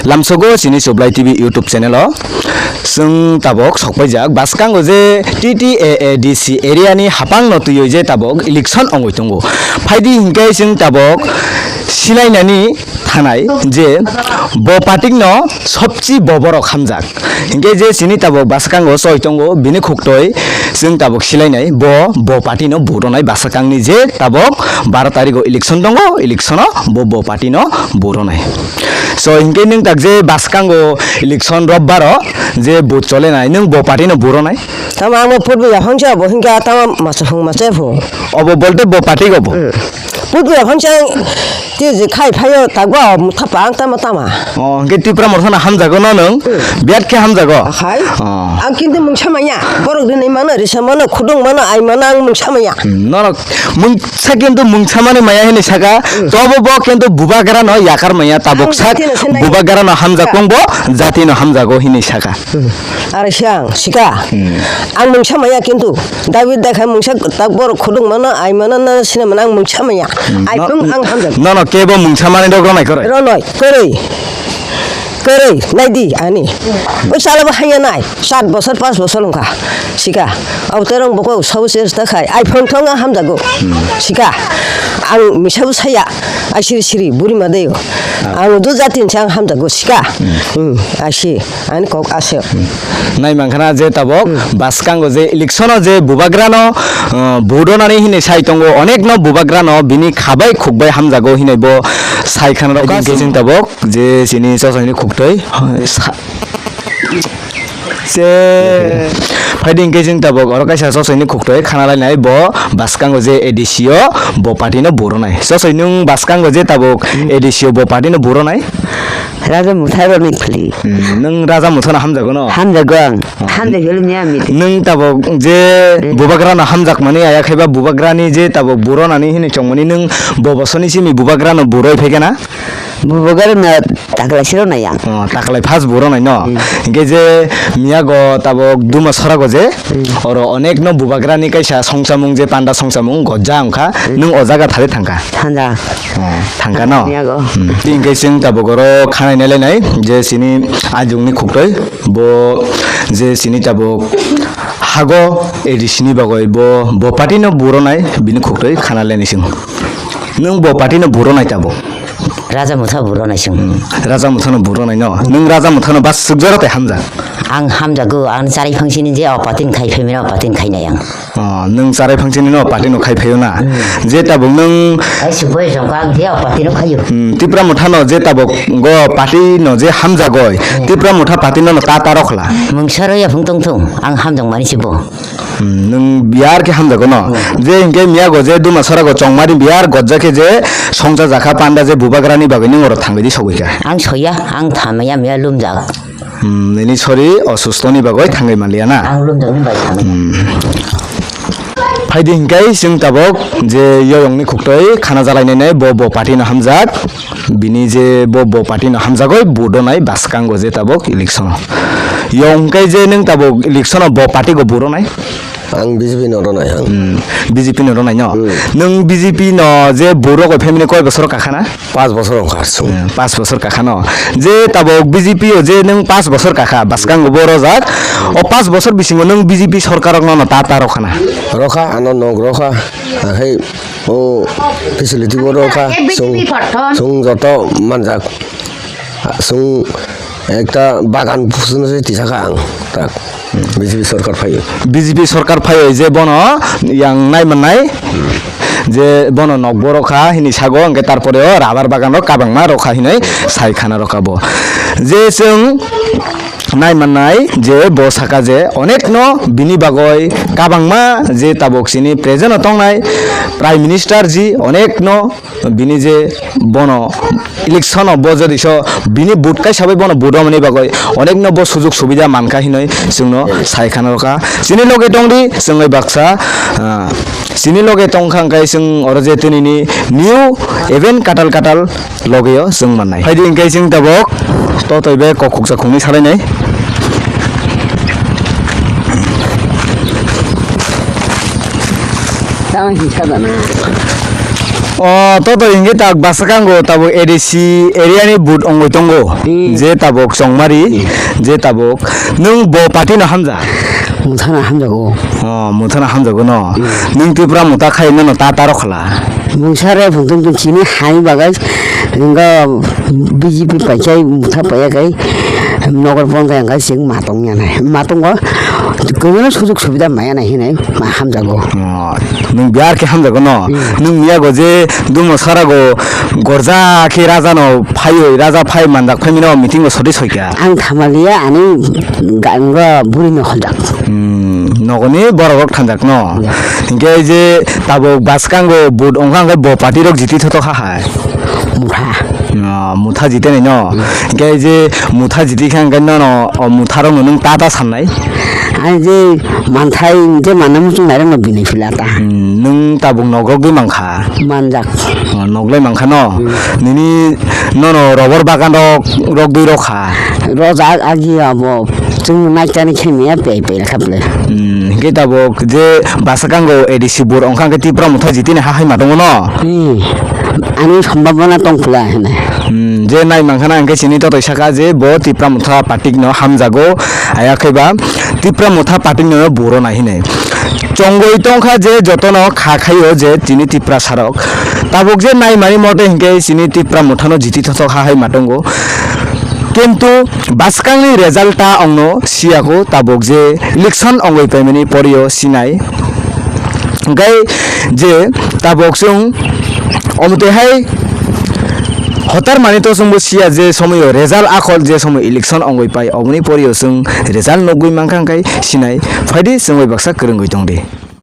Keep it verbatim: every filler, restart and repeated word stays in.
Lamsogo chini Chublai T V YouTube channel o chwng tabok sokpaijak bwskango je T T A A D C area ni hapang no twiwi je tabok election ongwi tongo. Phaidi hinkhe chwng tabok silainani thanai je bo party no sobchi bo borok hamjak. Hinkhe je chini tabok bwskango choi tongo, bini khuktwi chwng tabok silainai, bo, bo party no vote rwnai bwskangni je tabok baro tarikh o election tongo, election o bo, bo party no vote rwnai. So hinkhe nwng tak je bwskango election robbar o je vote cholenai, nwng bo party no vote rwnai? Tamo ang bo putbo yaphang se obo hinkhe tamo masa phung masa phung. Obo bolte bo party obo? Hmm. Putbo yaphang se ang tei je khai phaio takbo motha pang tamo tama. Oh, hwnkhe Tipra Motha no hamjago no nwng? Hmm. Birat khe hamjago? Akhai. Oh. Ang kintu mungsa manya. Borok rinwi mano, risa mano, khudung mano, ai mano, ang mungsa manya. Hmm, norok mungsa kintu mungsa mani maya hinwi saka. Hmm. Tobo bo kintu bubagra no yakar maya, tabuk sak bubagra no hamjak tong bo, jati no hamjago hinwi saka. Hmm. Aro siya ang sika. Hmm. Ang mungsa maya kintu. David dakha mungsa tak borok khudung mano, ai mano, na sina mano, ang mungsa maya. Hmm. Ai no, pung ang hamjak. No, no, kebo mungsa mani dok ronai koroi. Ronoi, koroi. Koroi, naidi ani. Oi sala bo hanya nai. Sat bosor, pas bosor wngkha. Sika. Abo terong bokol sabo chesta khai. Ai phone thong ang hamjago. Hmm. Sika. Ang misa bo saya. Ai siri siri, buri ma deyo. Ah. Ang do jatin chang hamjago. Sika. Hmm. Hmm. Asi. Ani kok ase. Nai mankha na je tabok, hmm, bwskango je election o je bubagra no, uh, vote rwnani hinwi sai tongo, onek no bubagra no bini khabai khukbai hamjago hinwi bo sai khana rok. Phaidi hinkhe chwng tabok je chini chosoi ni khuktwi, sa-, se phaidi hinkhe chwng tabok oro kaisa chosoi ni khuktwi khana lainai bo bwskango je A D C o bo party no vote rwnai. Chosoi nwng bwskango je tabok, hmm, A D C o bo party no vote rwnai? Raja Motha roni phali. Hmm, nwng Raja Motha no hamjago no? Hamjago ang. Oh. Hamjak helo miya miti. Nwng tabok je, hmm, bubagra no hamjak mani aya khaiba bubagra ni je tabok vote rwnani hinwi chongmani nwng bo bosoni simi bubagra no vote rwi phaikha na? Bubagra no taklai siro nai ang. Oh, taklai first vote rwnai no? Hmm. Hinkhe je miya go tabok Duma Sora go je, hmm, oro onek no bubagra ni kaisa songchamung je panda songchamung gojja wngkha, hmm, nwng o jaga thari thangkha? Thangkha. Oh, thangkha no? Yago. Hmm. Tei hinkhe chwng tabuk oro khanai nailainai je chini ajungni khuktwi bo je chini tabuk hago A D C ni bagwi bo, bo party no vote rwnai bini khuktwi khana lainai chwng. Nwng bo party no vote rwnai tabuk? Raja Motha vote rwnai chwng. Hmm. Raja Motha no vote rwnai no? Nwng Raja Motha no bas swkjaro tei hamjak? Ang hamjago, ang charai phangsini je o party ni khai phaimani o party ni khainai ang. Oh, nwng charai phangsini no party no khai phaio na? Hmm. Je tabuk nwng. Ai, suboi jongka ang je o party no khaio. Hmm, Tipra Motha no je tabuk go party no je hamjagoi, hmm, Tipra Motha party no no ta ta rok khla. Mungsa rw ya phung tong thung, ang hamjak mani se bo. Hmm, nwng biyar khe hamjago no? Hmm. Je hinkhe miya go je Duma Sora go chongmani biyar gojja khe je songcha jakha panda je bubagra ni bagwi nwng oro thangwi di sogwi kha. Ang soya, ang thamaya miya lumjak. Hmm, nini sori osusto ni bagwi thangwi manliya na? Ang lumjak ni bai thangwi. Hmm. Phaidi hinkhe chwng tabuk je yoyong ni khuktwi khana jalai nai nai bo, bo party no hamjak. Bini je bo, bo party no hamjagwi vote rwnai bwskango je tabuk election o. Yong hinkhe je nwng tabuk election o bo party go vote rwnai? Ang B J P no rwnai ang. Hmm, B J P no rwnai no? Hmm. Nwng B J P no je vote rogwi phaimani koi bosor kakha na? Pas bosor wngkha chwng. Hmm, pas bosor kakha no. Je tabuk B J P o je nwng pas bosor kakha, bwskango bo rojak. O pas bosor bisingo nwng B J P sorkar rokno no ta ta rokha na? Rokha, ano nog rokha. Akhai o facility bo rokha. Chwng, chwng joto manjak. Chwng ekta bagan phusno se tisakha ang. Tak. B J P sorkar phaio. B J P sorkar phaio je bono yang nai manai. Je bono nokbo rokha hini sago, hwnkhe tarpore o rabar bagan rok kabangma rokha hinwi sai khana rokha bo. Je chwng nai manai je bo saka je onek no bini bagoi kabangma je tabok sini present o tongnai Prime Minister ji onek no bini je bono election o bo jodi so bini vote kaisa bai bono vote romani bagoi onek no bo sujug subida mankha hinoi chwngno sai khana rokha. Chini loge tongdi chwngwi baksa, ah, chini loge tongkha hwnkhe chwng oro je tini ni new event katal katal loge o chwng mannai. Phaidi hwnkhe chwng tabok totoi be kok khuksa khungni salainai. Tamo hisa dana. O, toto hingke tak bwskango tabuk A D C area ni vote ongoi tongo. Hmm. Je tabuk Chongmari, Hmm. je tabuk nwng bo party no hamjak? Muthana hamjago. O, Muthana hamjago no. Hmm. Nwng Tipra Motha khai nono ta taro khala. Mungsa re phung tung tung chini hai bagai hingga B J P pai chai Motha pai kai. Nogor pon kaya kai sing matong ya nai. Matong go. Kono sujug subida maya nai hinai ma hamjago. O, nwng biyar khe hamjago no? Hmm. Nwng miyago je dumo sarago gorja khe raja no phaiwi, raja phai manjak phaimino meeting o soti soikha. Ang thamaliya ani ga-, ga buri no hojak. Hmm, nogoni borok rok thanjak no? Hmm. Hinkhe je tabuk bwskango vote ongkha hwnkhe bo party rok jiti thothok ha hai. Motha. O, Motha jitenai no? Hmm. Hinkhe je Motha jiti kha hwnkhe nono o Motha rok no nwng ta ta sannai? Ang je manthai, je manna muchung nairok no bini phila ta. Hmm, nwng tabuk nogrok di mankha? Manjak. O, noglai mankha no? Hmm. Nini nono robor bagan rok, rok dui rok kha? Rojak agi abo chwng naikani khe miya pei pei kha ble. Hmm, hinkhe tabuk je bwskango A D C vote ongkha hwnkhe Tipra Motha jitini ha hai ma tongo no? Hmm. Ani sombhabona tong pula hwnwi. Hmm, je nai mankha na hwnkhe chini totoi saka je bo Tipra Motha party no hamjago, ayakhe ba Tipra Motha party no buro nai hinwi. Chongoi tongkha je jotono kha khaio je chini Tiprasa rok. Tabuk je nai mani mote hwnkhe chini Tipra Motha no jiti thothok ha hai ma tongo. Kintu bwskangni result ta ongno siyago tabuk je election ongoi paimani porio sinai. Hwnkhe je tabuk chwng omo twi hai hotar mani to chwngbo siya je somoyo result akhol je somoy election ongoi pai oboni porio chwng result nugui mankha hwnkhe sinai phaidi chwngbai baksa kwrwngwi tongdi.